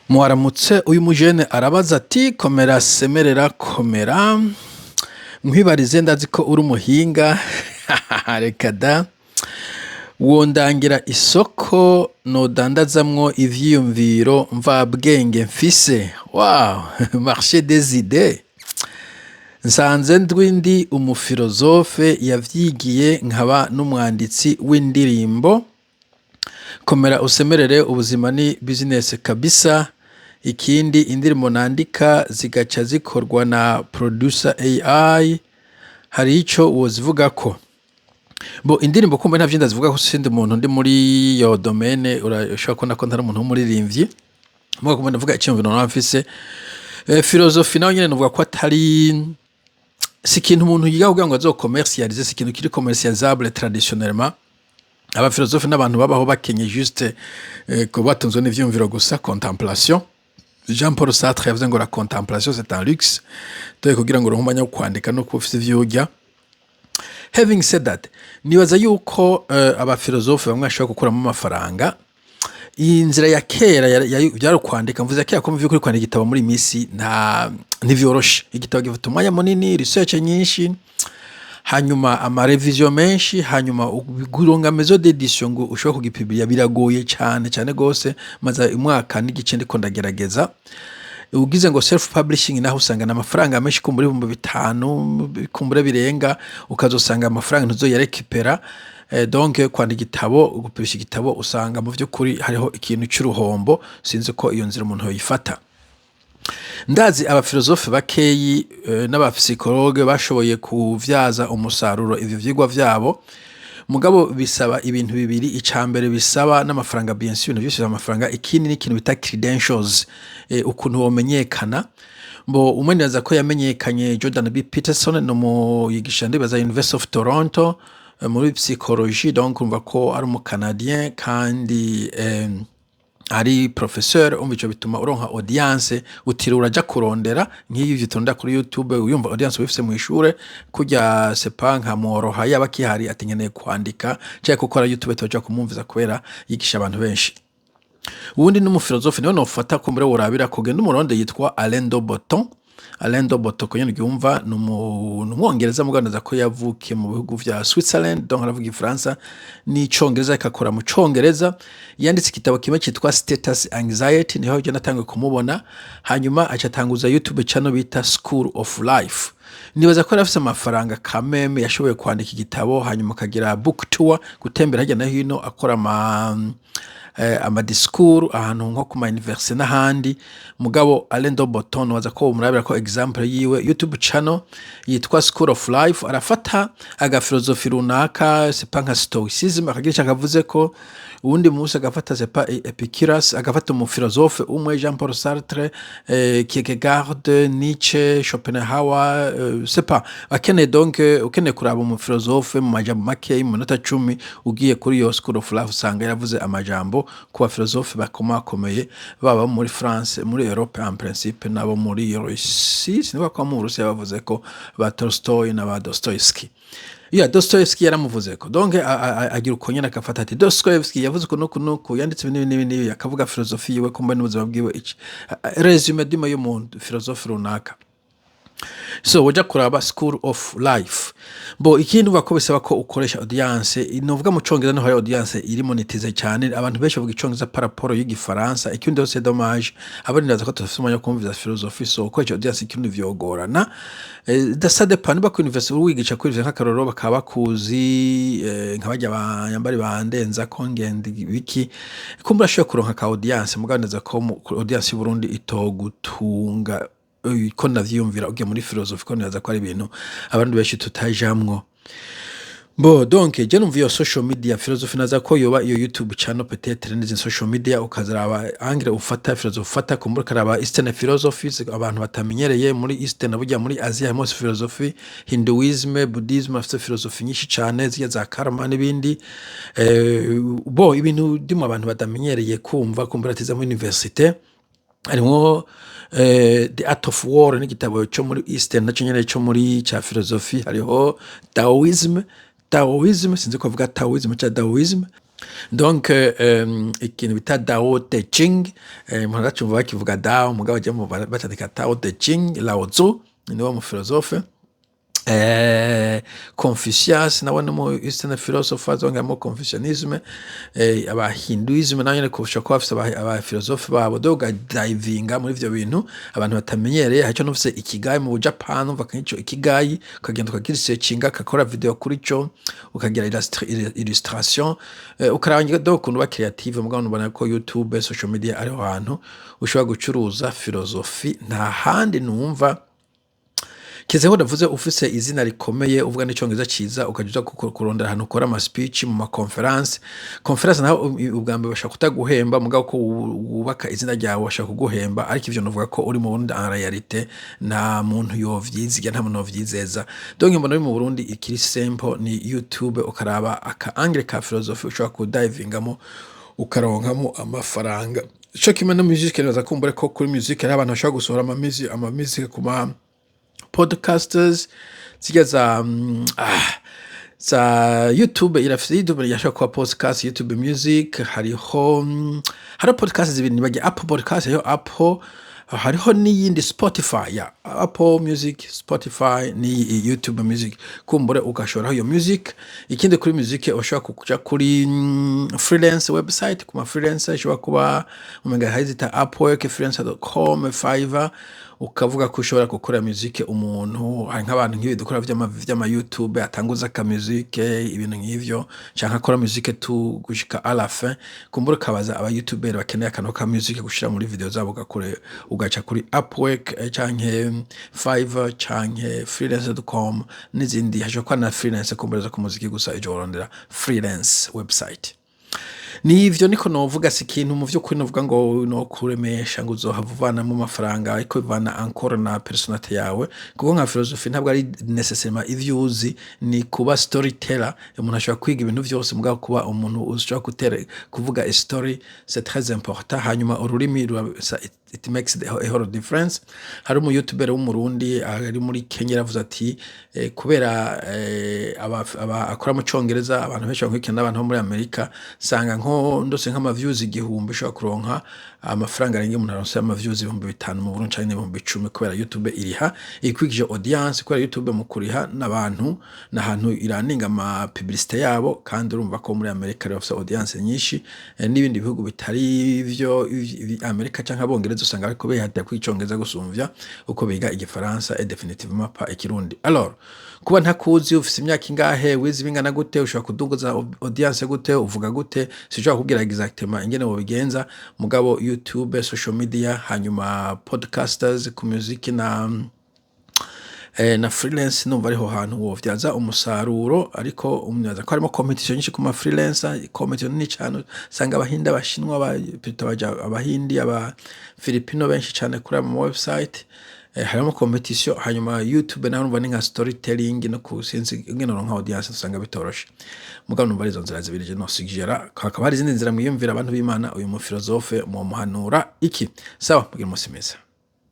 Mwaramutse. Uyu mujene arabaza ati: "Komera, semerera, komera, nkwibarize, ndazi ko uri umuhinga." Reka da. "Wondangira isoko nodandazamwo ivyiyumviro mvabwenge mfise?" Wow, marché des idées. "Nsanze ndwi ndi umufilozofe yavyigiye, nkaba n'umwanditsi w'indirimbo." Komera usemerere, ubuzima ni business kabisa. "Ikindi, indirimbo nandika zigaca zikorwa na producer AI, hari ico wozivugako?" Bo, indirimbo kumbe ntavyo ndazivugako, sindi umuntu ndi muri iyo domaine. Urashobora kubona ko ntari umuntu w'umuririmbyi, mugabo kumbe ndavuga iciyumviro noba mfise. Philosophie nayo nyene novuga ko atari, si ikintu umuntu yiga kugira ngo azocommercialize, si ikintu kiri commercialisable traditionnellement. Abafilozofe n'abantu babaho bakenye, juste ko batunzwe n'ivyiyumviro gusa, contemplation. Jean Paul Sartre yavuze ngo: "La contemplation, c'est un luxe." Dore kugira ngo uronke umwanya wo kwandika no kuba ufise ivyo urya. Having said that, nibaza yuko abafilozofe bamwe bashobora gukuramo amafaranga. Iyi nzira ya kera vyari ukwandika. Mvuze kera ko mu vy'ukuri kwandika igitabo muri iyi misi nta ntivyoroshe. Igitabo gifata umwanya munini, research nyinshi, hanyuma ama révisions menshi, hanyuma kuronka maison d'édition ngo ushobore kugipubliya biragoye cane cane gose. Maze umwaka n'igice ndiko ndagerageza. Ugize ngo self publishing naho usanga n'amafaranga menshi, kumbura 5000, kumbura birenga, ukazosanga amafaranga ntuzoyarekipera. Donc kwandika igitabo, gupublisha igitabo, usanga mu vy'ukuri hariho ikintu c'uruhombo. Sinzi ko iyo nzira umuntu yoyifata. Ndazi abafilozofe bakeyi n'abapsychologue bashoboye kuvyaza umusaruro ivyo vyigwa vyabo, mugabo bisaba ibintu bibiri. Ica mbere bisaba n'amafaranga, bien sûr, ibintu vyose bisaba amafaranga. Ikindi ni ikintu bita credentials, ukuntu womenyekana. Bo, umwe nibaza ko yamenyekanye, Jordan B Peterson, ni umuyigisha, ndibaza University of Toronto, muri psychologie. Donc urumva ko ari umu Canadien kandi ari professeur. Umva, ico bituma uronka audience utiriwe uraja kurondera nk'iyo utonda kuri YouTube. Uyumva audience wifise mw'ishure kurya, c'est pas nka mworoha yaba kihari ati nkeneye kwandika canke gukora YouTube, toja kumwumviza kubera yigisha abantu benshi. Uwundi n'umufilozofe niwe nofata ko mbere worabira kugenda umuronde, yitwa Alain de Botton. Alain de Botton, ko nyene uryumva, ni umwongereza, mugabo ko yavukiye mu bihugu vya Switzerland, donc aravuga igifaransa n'icongereza, akakora mu congereza. Yanditse igitabo kimwe citwa Status Anxiety, niho je natanguye kumubona. Hanyuma aca atanguza YouTube channel bita School of Life. Nibaza ko yari afise amafaranga kameme, yashoboye kwandika igitabo, hanyuma akagira book tour, gutembera hirya no hino, akora ama discours ahantu nko ku ma université n'ahandi. Mugabo Alain de Botton, waza ko murabira ko example yiwe, YouTube channel yitwa School of Life, arafata agafilozofi runaka, c'est pas nka stoicism, akagira ico akavuze ko, uwundi munsi agafata, c'est pas Epicurus, agafata umufilozofe umwe, Jean Paul Sartre, Kierkegaard, Nietzsche, Schopenhauer, c'est pas akeneye. Donc ukeneye kuraba umufilozofe mu majambo makeyi, mu minota 10, ugiye kuri iyo School of Life, usanga yaravuze amajambo ku bafilozofe bakomakomeye, baba muri France, muri Europe en principe, nabo muri Russie. Sinibuka ko mu Burusiya bavuze ko ba Tolstoy na ba Dostoevsky. Ya Dostoevsky yaramuvuzeko. Donc agira uko nyene, agafata ati Dostoevsky yavuze uku nuku nuku, yanditse ibi n'ibi n'ibi, akavuga philosophie yiwe kumbe n'ubuzima bwiwe, iki résumé dimo y'umuntu philosophe runaka. So uja kuraba School of Life. Bo, ikindi uvuga ko bisaba ko ukoresha audience, novuga mu congereza niho hari audience iri monétisée cyane, abantu benshi bavuga icongereza par rapport y'igifaransa. Ikindi c'est dommage, abandi ndaza ko tudafise umwanya wo kumviza philosophie, so ukoresha audience ikirundi vyogorana. Ça dépend niba ku university wigisha kuri ivyo, nk'akarorero, bakaba bakuzi, nka barya banyambari bandenza ko ngenda biki, kumbura ashobora kuronka ka audience. Mugabo neza ko audience y'u Burundi itogutunga, ko navyiyumvira ugiye muri philosophie, ko nibaza ko ari ibintu abantu benshi tutajamwo. Bo, donc je numva iyo social media philosophie, naza ko yoba iyo YouTube channel peut-être n'izindi social media, ukazaraba angle ufata, philosophie ufata, kumbura ukaraba Eastern philosophies abantu batamenyereye. Muri Eastern, burya muri Asia harimo philosophie, Hinduism, Buddhism, afite philosophie nyinshi cane, zirya za karma n'ibindi. Bo, ibintu ndimo abantu batamenyereye kumva, kumbura atiza muri université. Harimwo The Art of War, n'igitabo cyo muri Eastern naco nyene cyo muri ca philosophie. Hariho Taoism. Taoism, sinzi ko bavuga Taoism ca Taoism. Donc ikintu bita Dao Te Ching, muracumva bakivuga Dao, mugabo je bacandika Tao Te Ching, Lao Tzu niwe mu philosophe, Confucius nawe ni mu Eastern philosopher, zongeramo Confucianisme, aba Hinduism nayo nyene kurusha kuba bafise aba philosophe babo. Donc ugadivinga muri ivyo bintu abantu batamenyereye. Haco nufise ikigai mu Bujapani, umva nk'ico ikigai, ukagenda ukagiresearchinga, ukakora video kuri co, ukagira illustration, ukaraba donc ukuntu uba creative. Mugabo ubona ko YouTube, social media ariho hantu ushobora gucuruza philosophie, nta handi numva. Kiretse ko ndavuze ufise izina rikomeye, uvuga n'icongereza ciza, ukaja uja kurondera ahantu ukora ama speech mu ma conference. Conference naho ubwa mbere bashobora kutaguhemba, mugabo ko wubaka izina ryawe bashobora kuguhemba. Ariko ivyo novuga ko uri mu Burundi, en réalité nta muntu yovyiziga, nta muntu yovyizeza. Donc mbona uri mu Burundi, ikiri simple ni YouTube, ukaraba aka angle ka philosophie ushobora kudivingamo, ukaronkamo amafaranga. Ico kimwe no music, nibaza kumbure ko kuri music hariho abantu bashobora gusohora ama music ku ma podcasters zirya za za YouTube. Irafise YouTube yashobora kuba podcast, YouTube Music. Hariho podcast zibiri nibagiye, Apple Podcast, hariho Apple, hariho n'iyindi Spotify ya Apple Music, Spotify ni YouTube Music. Kumbure ugashoraho iyo music. Ikindi kuri music, ushobora kuja kuri freelance website, ku ma freelance ishobora kuba umenga hari zita Upwork, freelancer.com, Fiverr, ukavuga ko ushobora gukora music umuntu. Hari nk'abantu nk'ibi dukora vy'ama YouTube, atanguza aka music, ibintu nk'ivyo, canke akora music tu gushika à la fin. Kumbura ukabaza aba YouTuber bakeneye akantu ka music gushira muri video zabo, ugakore ugaca kuri Upwork, canke Fiverr canke freelancer.com n'izindi. Hashobora kuba na freelance kumbereza ku muziki gusa, ijo worondera freelance website. Nivyo niko novuga. Si ikintu mu vy'ukuri novuga ngo no kuremesha ngo uzohava uvanamwo amafaranga, ariko bivana encore na personnalité yawe, kuko nka philosophie ntabwo ari nécessairement ivyo uzi, ni kuba storyteller. Umuntu ashobora kwiga ibintu vyose, mugabo kuba umuntu ushobora gutera kuvuga a story, c'est très important. Hanyuma ururimi it makes a whole difference. Hari umu youtuber w'Umurundi ari muri Kenya, yaravuze ati kubera akora mu Congereza, abantu benshi bankurikirana n'abantu bo muri Amerika, sanga nko ndose nk'ama views 1000, ushobora kuronka amafaranga arenga umuntu aronse ama views 5000 mu Burundi canke 10,000, kubera YouTube iriha ikwikije audience, kubera YouTube mu kuriha n'abantu n'ahantu iraninga ama publicité yabo. Kandi urumva ko muri Amerika rero bafise audience nyinshi, n'ibindi bihugu bitari ivyo Amerika canke Abongereza, usanga bariko bihatira kwiga Icongereza gusumvya uko biga Igifaransa, et définitivement pas Ikirundi. Alors kuba ntakuzi, ufise imyaka ingahe, wize bingana gute, ushobora kuduguza audience gute, uvuga gute, sinshobora kubwira exactement ingene wobigenza. Mugabo YouTube, social media, hanyuma podcasters ku music na freelance, numva ariho hantu wovyaza umusaruro. Ariko umyaza ko harimo competition nyinshi ku ma freelancer, competition nini cyane. Usanga Abahindi, Abashinwa, plutôt abaja Abahindi, aba Filipino benshi cyane kuri ama website, harimo competition. Hanyuma YouTube naho numva ni nka storytelling no kusinzi ingene uronka audience, usanga bitoroshe. Mugabo numva ari izo nzira zibiri je nosuggera. Hakaba hari izindi nzira mwiyumvira, abantu b'Imana. Uyu mu philosophe muhanura iki? Sawa, mugira umunsi mwiza.